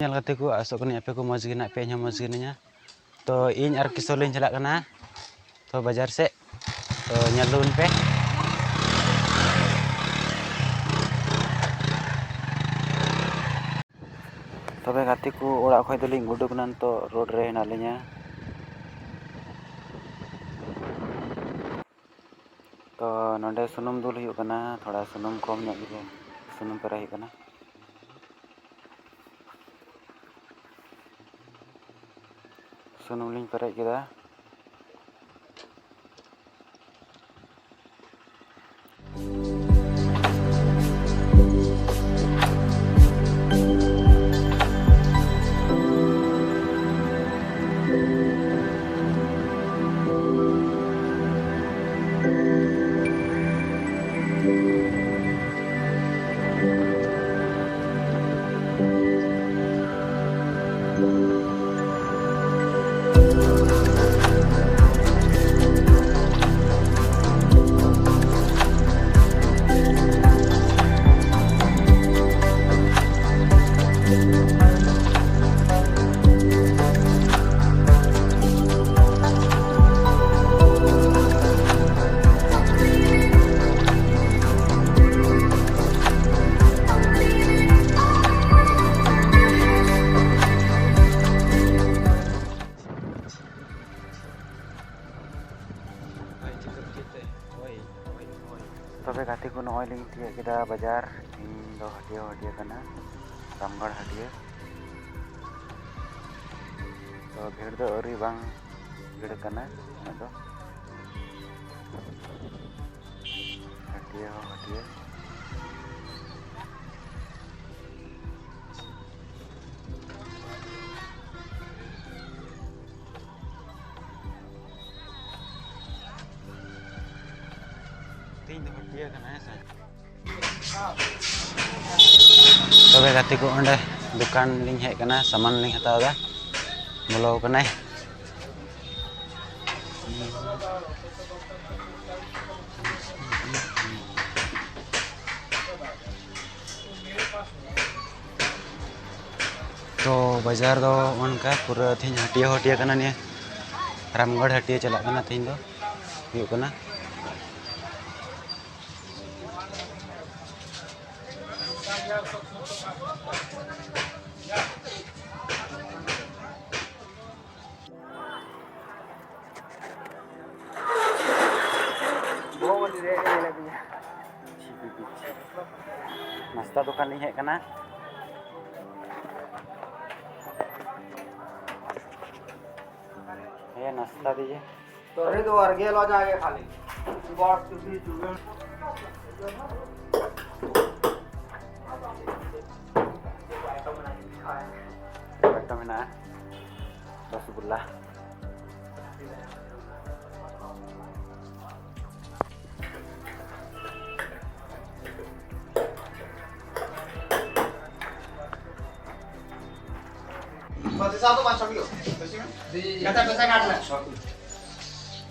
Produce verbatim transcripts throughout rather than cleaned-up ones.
ᱧᱮᱞ ᱜᱟᱛᱮ ᱠᱚ, ᱟᱥᱚᱜ ᱠᱟᱹᱱᱟᱹᱧ ᱟᱯᱮ ᱠᱚ ᱢᱚᱡᱽ ᱜᱮ ᱦᱮᱱᱟᱜ ᱯᱮᱭᱟ, ᱤᱧ ᱦᱚᱸ ᱢᱚᱡᱽ ᱜᱮ ᱦᱮᱱᱟᱹᱧᱟ᱾ ᱛᱚ ᱤᱧ ᱟᱨ ᱠᱤᱥᱳᱨ ᱞᱤᱧ ᱪᱟᱞᱟᱜ ᱠᱟᱱᱟ ᱛᱚ ᱵᱟᱡᱟᱨ ᱥᱮᱫ, ᱛᱚ ᱧᱮᱞ ᱛᱟᱵᱚᱱ ᱯᱮ᱾ ᱛᱚᱵᱮ ᱜᱟᱛᱮ ᱠᱚ, ᱚᱲᱟᱜ ᱠᱷᱚᱡ ᱫᱚᱞᱤᱧ ᱩᱰᱩᱠ ᱮᱱᱟ, ᱱᱤᱛᱚᱜ ᱨᱳᱰ ᱨᱮ ᱦᱮᱱᱟᱜ ᱞᱤᱧᱟ᱾ ᱛᱚ ᱱᱚᱰᱮ ᱥᱩᱱᱩᱢ ᱫᱩᱞ ᱦᱩᱭᱩᱜ ᱠᱟᱱᱟ, ᱛᱷᱚᱲᱟ ᱥᱩᱱᱩᱢ ᱠᱚᱢ ᱧᱚᱜ ᱜᱮ ᱥᱩᱱᱩᱢ ᱯᱮᱨᱮᱡ ᱦᱩᱭᱩᱜ ᱠᱟᱱᱟ᱾ ᱥᱩᱱᱩᱢ ᱞᱤᱧ ᱯᱮᱨᱮᱡ ᱠᱮᱫᱟ᱾ ᱛᱚᱵᱮ ᱜᱟᱛᱮ ᱠᱚ, ᱱᱚᱜᱼᱚᱭ ᱞᱤᱧ ᱛᱤᱭᱳᱜ ᱠᱮᱫᱟ ᱵᱟᱡᱟᱨ᱾ ᱛᱮᱦᱮᱧ ᱫᱚ ᱦᱟᱹᱴᱭᱟᱹ ᱦᱚᱸ ᱦᱟᱹᱴᱭᱟᱹ ᱠᱟᱱᱟ, ᱨᱟᱢᱜᱚᱲ ᱦᱟᱹᱴᱭᱟᱹ᱾ ᱛᱚ ᱵᱷᱤᱲ ᱫᱚ ᱟᱹᱣᱨᱤ ᱵᱟᱝ ᱵᱷᱤᱲ ᱠᱟᱱᱟ ᱩᱱᱟᱹᱜ ᱫᱚ᱾ ᱦᱟᱹᱴᱭᱟᱹ ᱦᱚᱸ ᱦᱟᱹᱴᱭᱟᱹ᱾ ᱛᱮᱦᱮᱧ ᱫᱚ ᱦᱟᱹᱴᱭᱟᱹ ᱠᱟᱱᱟ, ᱦᱮᱸ ᱥᱮ? ᱛᱚᱵᱮ ᱜᱟᱛᱮ ᱠᱚ, ᱚᱸᱰᱮ ᱫᱚᱠᱟᱱ ᱞᱤᱧ ᱦᱮᱡ ᱠᱟᱱᱟ, ᱥᱟᱢᱟᱱ ᱞᱤᱧ ᱦᱟᱛᱟᱣ ᱮᱫᱟ, ᱵᱚᱞᱚ ᱠᱟᱱᱟᱭ᱾ ᱛᱚ ᱵᱟᱡᱟᱨ ᱫᱚ ᱚᱱᱠᱟ ᱯᱩᱨᱟᱹ ᱛᱮᱦᱮᱧ ᱦᱟᱹᱴᱤᱭᱟᱹ, ᱦᱟᱹᱴᱤᱭᱟᱹ ᱠᱟᱱᱟ ᱱᱤᱭᱟᱹ᱾ ᱨᱟᱢᱜᱚᱲ ᱦᱟᱹᱴᱤᱭᱟᱹ ᱪᱟᱞᱟᱜ ᱠᱟᱱᱟ ᱛᱮᱦᱮᱧ ᱫᱚ, ᱦᱩᱭᱩᱜ ᱠᱟᱱᱟ᱾ ᱱᱟᱥᱛᱟ ᱫᱚᱠᱟᱱ ᱞᱤᱧ ᱦᱮᱡ ᱠᱟᱱᱟ᱾ ᱦᱮᱸ, ᱱᱟᱥᱛᱟ ᱫᱤᱭᱮ᱾ तो अरे तो वर्गीय लो जाएगा खाली। बात तो भी जुड़े। ᱟᱭᱴᱮᱢ ᱢᱮᱱᱟᱜᱼᱟ ᱨᱚᱥᱜᱩᱞᱞᱟ᱾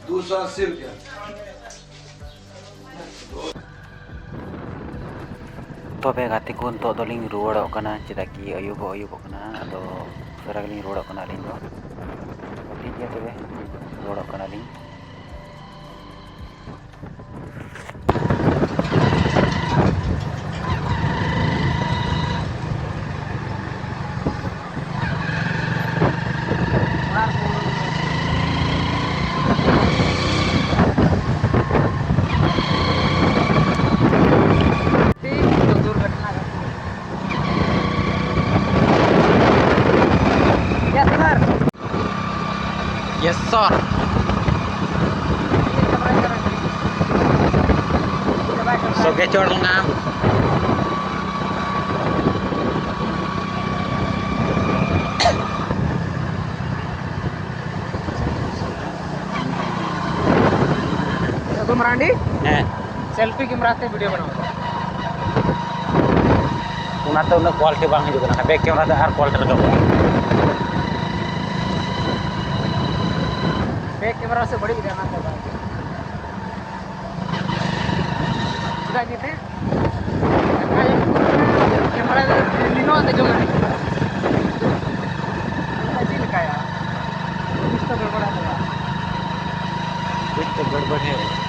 ᱫᱩᱥᱚ ᱟᱥᱤ ᱨᱩᱯᱤᱭᱟ᱾ ᱛᱚᱵᱮ ᱜᱟᱛᱮ ᱠᱚ, ᱱᱤᱛᱚᱜ ᱫᱚᱞᱤᱧ ᱨᱩᱣᱟᱹᱲᱚᱜ ᱠᱟᱱᱟ, ᱪᱮᱫᱟᱜ ᱠᱤ ᱟᱹᱭᱩᱵᱚᱜ ᱟᱹᱭᱩᱵᱚᱜ ᱠᱟᱱᱟ᱾ ᱟᱫᱚ ᱩᱥᱟᱹᱨᱟ ᱜᱮᱞᱤᱧ ᱨᱩᱣᱟᱹᱲᱚᱜ ᱠᱟᱱᱟ ᱟᱹᱞᱤᱧ ᱫᱚ᱾ ᱴᱷᱤᱠ ᱜᱮᱭᱟ, ᱛᱚᱵᱮ ᱨᱩᱣᱟᱹᱲᱚᱜ ᱠᱟᱱᱟᱞᱤᱧ᱾ Yes, sir. ᱥᱚᱜᱮ ᱪᱚᱲ ᱢᱮᱱᱟᱜᱼᱟ᱾ ᱥᱟᱹᱫᱷᱩ ᱢᱟᱨᱟᱱᱰᱤ? ᱦᱮᱸ᱾ Selfie camera ᱛᱮ video ᱵᱮᱱᱟᱣ ᱫᱟ᱾ ᱚᱱᱟᱛᱮ ᱩᱱᱟᱹᱜ quality ᱵᱟᱝ ᱦᱤᱡᱩᱜ ᱠᱟᱱᱟ᱾ Back camera ᱛᱮ ᱟᱨ quality ᱨᱟᱠᱟᱵᱚᱜᱼᱟ᱾ Back camera ᱥᱮ ᱵᱟᱹᱲᱤᱡ ᱜᱮᱭᱟ, ᱚᱱᱟᱛᱮ ᱵᱟᱝ ᱦᱤᱡᱩᱜ ᱠᱟᱱᱟ᱾ ᱪᱮᱫᱟᱜ ᱡᱮ camera ᱨᱮ ᱱᱤᱱᱟᱹᱜ ᱟᱸᱫᱮ ᱡᱚᱝ ᱟᱹᱰᱤ गड़बड़ है।